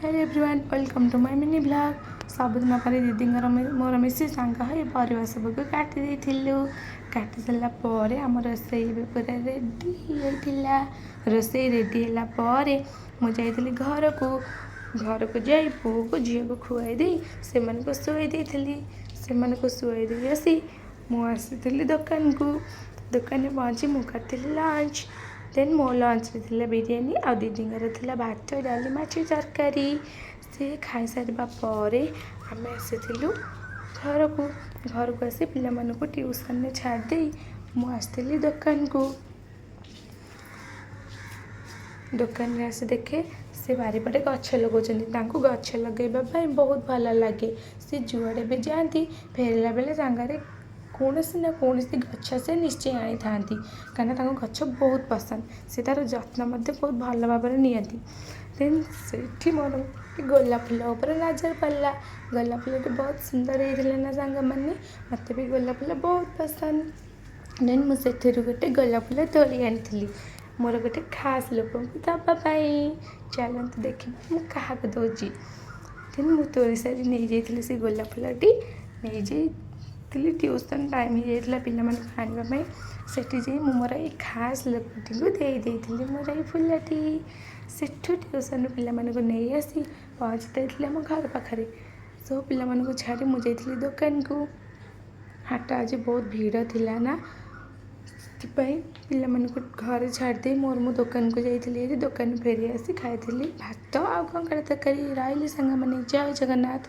Hello everyone, welcome to my mini vlog। ସବୁଦିନ ପରି ଦିଦିଙ୍କର ମୋର ମିଶି ସାଙ୍ଗ ହୋଇ ପରିବା ସବୁକୁ କାଟି ଦେଇଥିଲୁ। କାଟି ସାରିଲା ପରେ ଆମ ରୋଷେଇ ବି ପୁରା ରେଡ଼ି ହେଇଯାଇଥିଲା। ରୋଷେଇ ରେଡ଼ି ହେଲା ପରେ ମୁଁ ଯାଇଥିଲି ଘରକୁ। ଘରକୁ ଯାଇ ପୁଅକୁ ଝିଅକୁ ଖୁଆଇ ଦେଇ ସେମାନଙ୍କୁ ଶୁଆଇ ଦେଇଥିଲି। ସେମାନଙ୍କୁ ଶୁଆଇ ଦେଇ ଆସି ମୁଁ ଆସିଥିଲି ଦୋକାନକୁ। ଦୋକାନରେ ପହଞ୍ଚି ମୁଁ କରିଥିଲି ଲଞ୍ଚ। ଦେନ୍ ମୋ ଲଞ୍ଚରେ ଥିଲା ବିରିୟାନୀ ଆଉ ଦିଦିଙ୍କର ଥିଲା ଭାତ, ଡାଲି, ମାଛ ତରକାରୀ। ସେ ଖାଇସାରିବା ପରେ ଆମେ ଆସିଥିଲୁ ଘରକୁ। ଘରକୁ ଆସି ପିଲାମାନଙ୍କୁ ଟ୍ୟୁସନରେ ଛାଡ଼ିଦେଇ ମୁଁ ଆସିଥିଲି ଦୋକାନକୁ। ଦୋକାନରେ ଆସି ଦେଖେ, ସେ ବାରିପଟେ ଗଛ ଲଗାଉଛନ୍ତି। ତାଙ୍କୁ ଗଛ ଲଗାଇବା ପାଇଁ ବହୁତ ଭଲ ଲାଗେ। ସେ ଯୁଆଡ଼େ ବି ଯାଆନ୍ତି, ଫେରିଲା ବେଳେ ସାଙ୍ଗରେ କୌଣସି ନା କୌଣସି ଗଛ ସେ ନିଶ୍ଚୟ ଆଣିଥାନ୍ତି, କାହିଁକିନା ତାଙ୍କୁ ଗଛ ବହୁତ ପସନ୍ଦ। ସେ ତା'ର ଯତ୍ନ ମଧ୍ୟ ବହୁତ ଭଲ ଭାବରେ ନିଅନ୍ତି। ଦେନ୍ ସେଇଠି ମୋର ଗୋଲାପ ଫୁଲ ଉପରେ ନଜର ପଡ଼ିଲା। ଗୋଲାପ ଫୁଲଟି ବହୁତ ସୁନ୍ଦର ହେଇଥିଲା ନା ସାଙ୍ଗମାନେ? ମୋତେ ବି ଗୋଲାପ ଫୁଲ ବହୁତ ପସନ୍ଦ। ଦେନ୍ ମୁଁ ସେଥିରୁ ଗୋଟେ ଗୋଲାପ ଫୁଲ ତୋଳି ଆଣିଥିଲି ମୋର ଗୋଟେ ଖାସ୍ ଲୋକଙ୍କୁ ଦେବା ପାଇଁ। ଚାଲନ୍ତୁ ଦେଖିବା ମୁଁ କାହାକୁ ଦେଉଛି। ଦେନ୍ ମୁଁ ତୋଳି ସାରି ନେଇଯାଇଥିଲି ସେ ଗୋଲାପ ଫୁଲଟି। ନେଇଯାଇଥିଲି, ଟ୍ୟୁସନ୍ ଟାଇମ୍ ହେଇଯାଇଥିଲା ପିଲାମାନଙ୍କୁ ଆଣିବା ପାଇଁ। ସେଠି ଯାଇ ମୁଁ ମୋର ଏଇ ଖାସ୍ ଲୋକଟିକୁ ଦେଇ ଦେଇଥିଲି ମୋର ଏଇ ଫୁଲଟି। ସେଠୁ ଟ୍ୟୁସନ୍ରୁ ପିଲାମାନଙ୍କୁ ନେଇ ଆସି ପହଞ୍ଚି ଦେଇଥିଲି ଆମ ଘର ପାଖରେ। ସୋ ପିଲାମାନଙ୍କୁ ଛାଡ଼ି ମୁଁ ଯାଇଥିଲି ଦୋକାନକୁ। ହାଟ ଆଜି ବହୁତ ଭିଡ଼ ଥିଲା ନା, ସେଥିପାଇଁ ପିଲାମାନଙ୍କୁ ଘରେ ଛାଡ଼ିଦେଇ ମୁଁ ଦୋକାନକୁ ଯାଇଥିଲି ହେରି। ଦୋକାନରୁ ଫେରି ଆସି ଖାଇଥିଲି ଭାତ ଆଉ କଙ୍କଡ଼ା ତରକାରୀ। ରହିଲି ସାଙ୍ଗମାନେ, ଜୟ ଜଗନ୍ନାଥ।